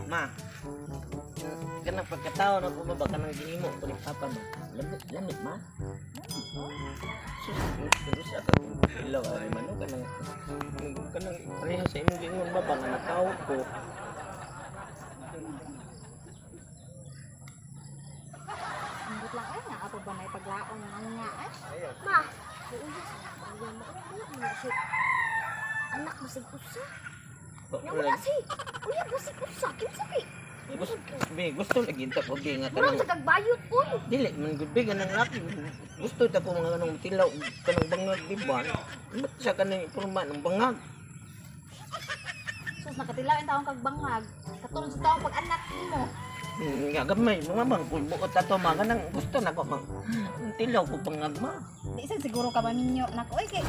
Ma. Kanang pagkatao na ko ba kanang gihimo ko ni Papa ma. Lamit lamit ma. Sus, pero sa ka ilaw ay mano kanang kanang pareha sa imong giingon ba ba nga natawo ko. Ambot lang ay nga ato ba na ipaglaon nga nga ay. Ma, uya mo mo siya. Anak mo sig usa. Nya wala si. Uya mo sig usa kinsa bi? Gusto, be, gusto lagi ta ko be nga Murag kanang sa kagbayot uy. dili man gud be kanang laki. Gusto ta ko mga kanang tilaw kanang bangag di ba? Ba't siya kanang porma ng bangag? Sus nakatilaw in taong kag bangag. Katulad sa taong pag anak nimo. Nga gamay mga bang kung buot ato ma kanang gusto na ko mang tilaw ko bangag ma. Di sad siguro ka maminyo nako oy kay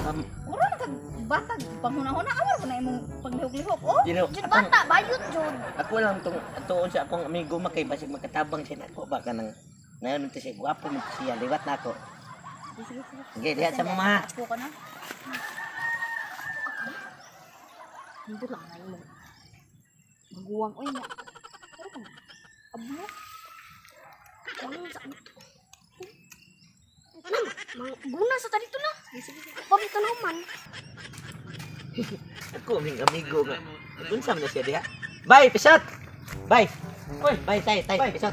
mura na kag batag panghuna-huna awar ko na imong paglihok-lihok oh. Dino, Jud bata bayot jud. Ako lang tong tuon sa akong amigo ma kay basig makatabang siya nako ba kanang nayon to siya gwapo man to siya liwat na ako. Sige sige. Sige, diha sa mama. Ako ka na. Ambot lang na imong maguwang oy nga. Pero kung abo. Guna sa tadito na. Pabito na man. Ako ming amigo nga. Unsa man na siya diha? Bye, pisot. Bye. Oy, Bye, tay, tay, Bye. pisot.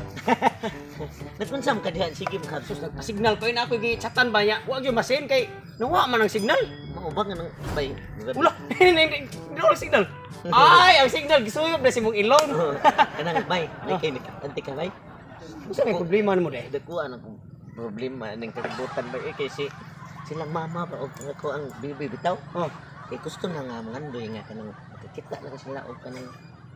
Nagunsa man ka diha sige makapsos nag signal ko na ako gi-chatan ba niya. Wa gyud masin kay nawa man ang signal. mao ba nga nang bay. Ula, hindi hindi wala signal. Ay, ang signal gisuyop na si mong ilong. Kanang bay, di kay anti ka bay. Unsa may problema nimo de? Dakuan akong problema ning kalibutan bay eh, kay si silang mama ba og ako ang bibi bitaw. Oh. Kay gusto na nga mangandoy nga kanang makakita lang sila og kanang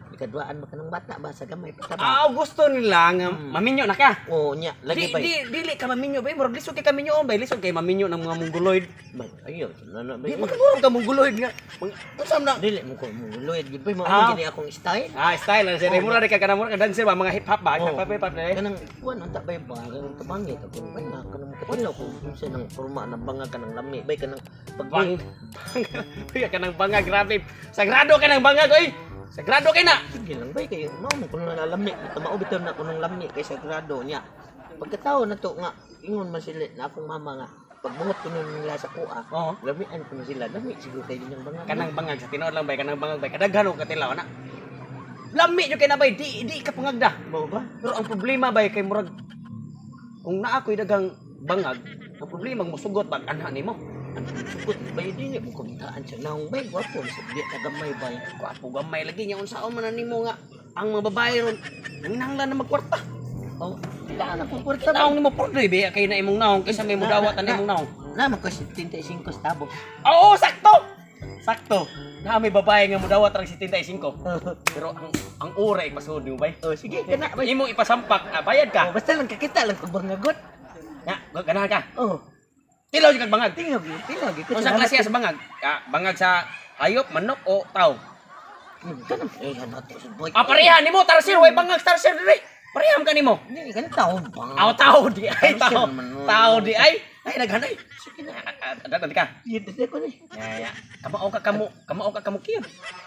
ikaduaan ba kanang bata ba sa gamay pa ta ba. Ah, gusto nila nga maminyo na ka. Oo nya, lagi Di, bay. di, dili ka maminyo bay, murag lisod kay kaminyo bay, lisod kay maminyo ng mga mongoloid. Bay, ayo, na Di bay. magkagurong ka mongoloid nga. Unsa man na? Dili mo ko muluid gid bay mao Ah. gini akong style. Ah, style lang sir. Mura di ka kanang mura ka dancer ba mga hip hop ba? Oo. Hip hop, hip hop eh. Kanang kuan unta bay ba kanang tabangit ako bay na kanang makatilaw ko unsa nang porma na bangag kanang lami bay kanang pag Bang. Bang. Ka ng banga, grabe. Sagrado ka ng bangag, oy. Sagrado kay na. Sige lang bay kay mao man kuno na lami mao bitaw na kunong lami kay sagrado niya. Pagkatao na to nga ingon man sila na akong mama nga pagbuhat kuno nila sa kuha. Oo. Lamian kuno sila lami siguro kay dinyang bangag. Kanang bangag sa tinuod lang bay, kanang bangag bay. Kadaghan og katilaw na. Lami jud kay na bay, di di ka pangagda. Mao ba? Pero ang problema bay kay murag kung naa ko'y daghang bangag, ang problema musugot bag anha nimo. Ang sugot bay dili mo kumitaan sa naong bay gwapo sa di ka gamay bay. Gwapo gamay lagi niya unsaon man na nimo nga ang mga babae ron nanginahanglan na magkwarta. Oh, daan ako kwarta bay. Naong nimo pordoy be kay na imong naong kaysa may mudawat ang imong naong. Na man ko 75 centavos. Oo, sakto. Sakto. Na may babae nga mudawat rang 75. Pero ang ura ipasuod nimo bay. Oh, sige kana bay. Imong ipasampak, ah, bayad Oh, ka. basta lang kakita lang kog bangagot. Na, ganahan ka. Oh, Tilaw jud kag bangag. tingog tingog ko. Unsa klase sa bangag? Ah, bangag sa hayop, manok o tao? Kanang eh hanot sa boy. Ah, pareha nimo tarsier, way bangag tarsier diri. Pareham ka nimo. Hindi kanang tao bang. Aw, tao di ay tao. Tarsier naman, no. Tao di ay. Ay naghanay. Sige na. Datan ka. Yun ko ni. Ya, ya. Kamao ka kamo, kamao ka kamo kiyod.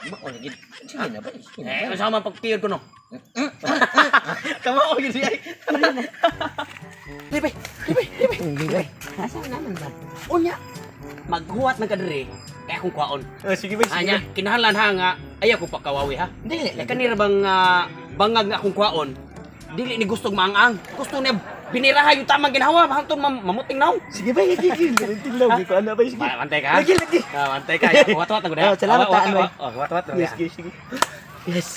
Mao lagi. Sige na ba? Sige na. Eh, unsa man pagkiyod ko no? Kamao gyud di ay. Di bay, di bay, di bay. Hindi ba? Asa naman ba? Unya. Maghuwat na ka diri kay akong kwaon. Oh, sige ba? Anya, kinahanglan ha nga ayaw ko pakawawi ha. Dili Kay kanira bang bangag nga akong kwaon, dili ni gustong maang-ang. Gusto niya biniraha yung tamang ginawa, hangtod mamuting naong. Sige ba? Sige, sige. Tilaw ko ana ba? Sige. Bantay ka. Lagi, lagi. Ah, bantay ka. Wat-wat ako Oh, salamat, Wat-wat, Anoy. Oh, wat-wat. Yes, sige, sige. Yes.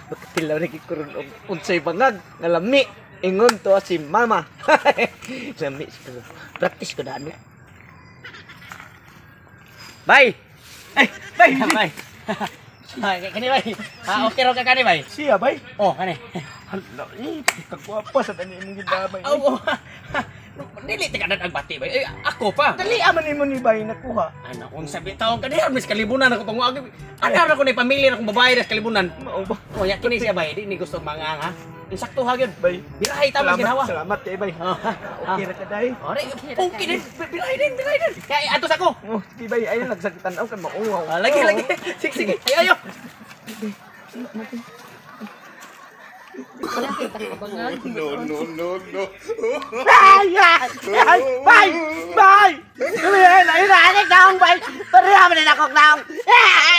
Makatilaw na gikuron og unsay bangag nga lami. Ingon to si mama. Lami siguro. Practice ko daan. Bye. Ay, bye. Bye. Ay, kani bay. Ah, okay raw ka kani bay. Siya bay. Oh, kani. Hala, eh, kagwapa sa tani imong gidabay. Oh, oh. Dili tika ang bati bay. Eh, ako pa. Dali aman nimo ni bay nakuha. Ana kung sabi taon ka diha mis kalibunan ako panguag. Ana ra ko ni pamilya na akong babae ra sa kalibunan. Mao ba? O ya kini siya bay, di ni gusto mangang ha. Insakto ha gyud. Bay. Birahay tama Salamat, ginawa. salamat kay bay. Oh, Okay ra ka day. Ore, okay din. Birahay din, birahay din. Kaya atos ako. Oh, sige bay, ay lang sakit tan-aw kay mauwaw. Ah, lagi lagi. Sige sige. Ayo ayo. Bangag. No, no, no, no. Ay, ay, ay, bay, bay. Ay, ay, ay, naong bay. Pareha man na akong naong. Ay!